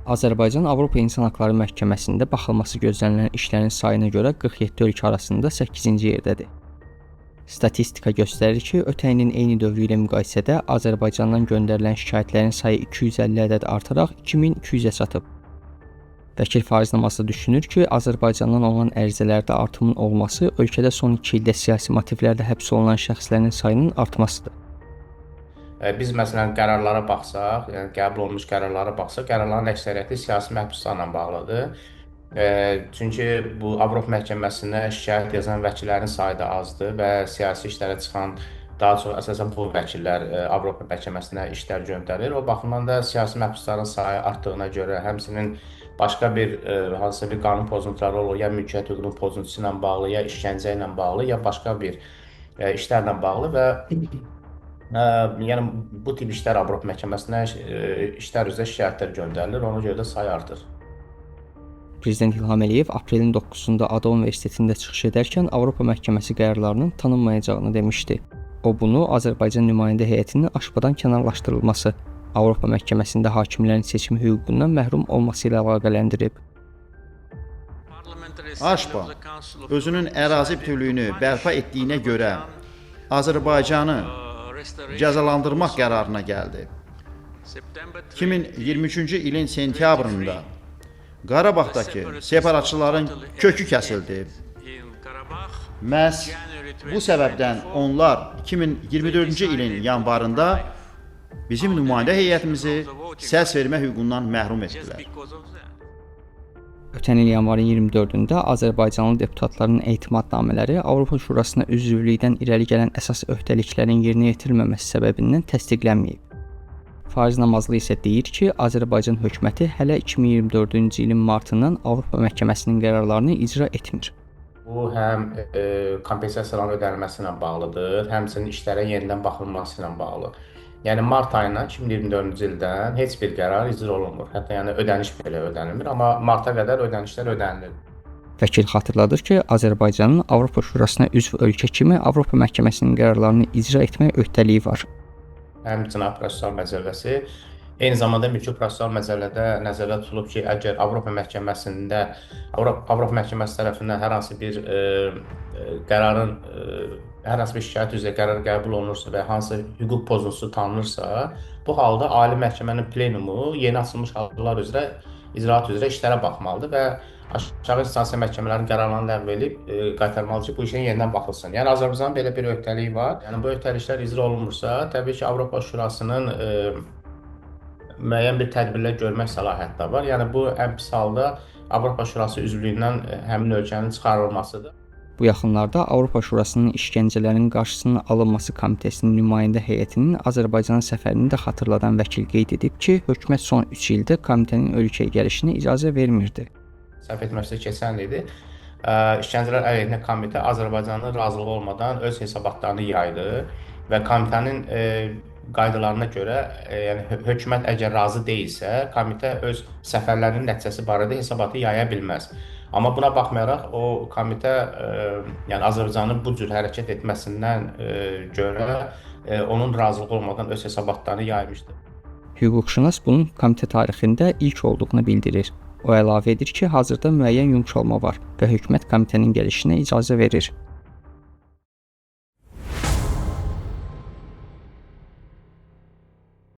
Azərbaycan Avropa İnsan Haqları Məhkəməsində baxılması gözlənilən işlərin sayına görə 47 ölkə arasında 8-ci yerdədir. Statistika göstərir ki, ötən ilin eyni dövrü ilə müqayisədə Azərbaycandan göndərilən şikayətlərin sayı 250 ədəd artaraq 2200-ə çatıb. Vəkil Faiz Namazlı düşünür ki, Azərbaycandan olan ərizələrdə artımın olması ölkədə son 2 ildə siyasi motivlərlə həbs olunan şəxslərin sayının artmasıdır. Biz məsələn qərarlara baxsaq, yəni qəbul olunmuş qərarlara baxsaq, qərarların əksəriyyəti siyasi məhbuslarla bağlıdır. Çünki bu Avropa Məhkəməsinə şikayət yazan vəkillərin sayı da azdır və siyasi işlərə çıxan daha çox əsasən bu vəkillər Avropa Məhkəməsinə işlər göndərir. O baxımdan da siyasi məhbusların sayı artdığına görə, həmçinin başqa bir hansısa bir qanun pozuntuları olur, ya mülkiyyət hüququnun pozuntusu ilə bağlı, ya işgəncə ilə bağlı, ya başqa bir işlərlə bağlı və yəni bu tip işlər Avropa Məhkəməsinə işlər üzrə şikayətlər göndərilir. Ona görə də say artır. Prezident İlham Əliyev aprelin 9-da Ada Universitetində çıxış edərkən Avropa Məhkəməsi qərarlarının tanınmayacağını demişdi. O bunu Azərbaycan nümayəndə heyətinin AŞPA-dan kənarlaşdırılması, Avropa Məhkəməsində hakimlərin seçim hüququndan məhrum olması ilə əlaqələndirib. AŞPA özünün ərazi bütövlüyünü bərpa etdiyinə görə Azərbaycanı cəzalandırmaq qərarına gəldi. 2023-cü ilin sentyabrında Qarabağdakı separatçıların kökü kəsildi. Məhz bu səbəbdən onlar 2024-cü ilin yanvarında bizim nümayəndə heyətimizi səs vermə hüququndan məhrum etdilər. Ötən il yanvarın 24-də Azərbaycanlı deputatların etimadnamələri Avropa Şurasına üzvlükdən irəli gələn əsas öhdəliklərin yerinə yetirilməməsi səbəbindən təsdiqlənməyib. Faiz Namazlı isə deyir ki, Azərbaycan hökuməti hələ 2024-cü ilin martından Avropa Məhkəməsinin qərarlarını icra etmir. Bu həm kompensasiyaların ödənilməsi ilə bağlıdır, həmçinin işlərə yenidən baxılması ilə bağlı. Yəni mart ayından 2024-cü ildən heç bir qərar icra olunmur. Hətta yəni ödəniş belə ödənilmir, amma marta qədər ödənişlər ödənilir. Vəkil xatırladır ki, Azərbaycanın Avropa Şurasına üzv ölkə kimi Avropa Məhkəməsinin qərarlarını icra etmək öhdəliyi var. Həm Cinayət Prosessual Məcəlləsi, eyni zamanda Mülki Prosessual Məcəllədə nəzərdə tutulub ki, əgər Avropa Məhkəməsində Avropa Məhkəməsi tərəfindən hər hansı bir qərarın hər hansı bir şikayət üzrə qərar qəbul olunursa və hansı hüquq pozuntusu tanınırsa, bu halda Ali Məhkəmənin plenumu yeni açılmış hallar üzrə icraat üzrə işlərə baxmalıdır və aşağı instansiya məhkəmələrinin qərarlarını ləğv edib qaytarmalıdır ki, bu işə yenidən baxılsın. Yəni Azərbaycanın belə bir öhdəliyi var. Yəni bu öhdəliklər icra olunmursa, təbii ki, Avropa Şurasının müəyyən bir tədbirlər görmək səlahiyyəti də var. Yəni bu ən pis halda Avropa Şurası üzvlüyündən həmin ölkənin çıxarılmasıdır. Bu yaxınlarda Avropa Şurasının İşgəncələrin Qarşısının Alınması Komitəsinin nümayəndə heyətinin Azərbaycana səfərini də xatırladan vəkil qeyd edib ki, hökumət son 3 ildə komitənin ölkəyə gəlişinə icazə vermirdi. Səhv etmirəmsə keçən il idi. İşgəncələr əleyhinə komitə Azərbaycanın razılığı olmadan öz hesabatlarını yaydı və komitənin qaydalarına görə, yəni hökumət əgər razı deyilsə, komitə öz səfərlərinin nəticəsi barədə hesabatı yaya bilməz. Amma buna baxmayaraq o komitə, yəni Azərbaycanın bu cür hərəkət etməsindən görə onun razılığı olmadan öz hesabatlarını yaymışdı. Hüquqşünas bunun komitə tarixində ilk olduğunu bildirir. O əlavə edir ki, hazırda müəyyən yumşalma var və hökumət komitənin gəlişinə icazə verir.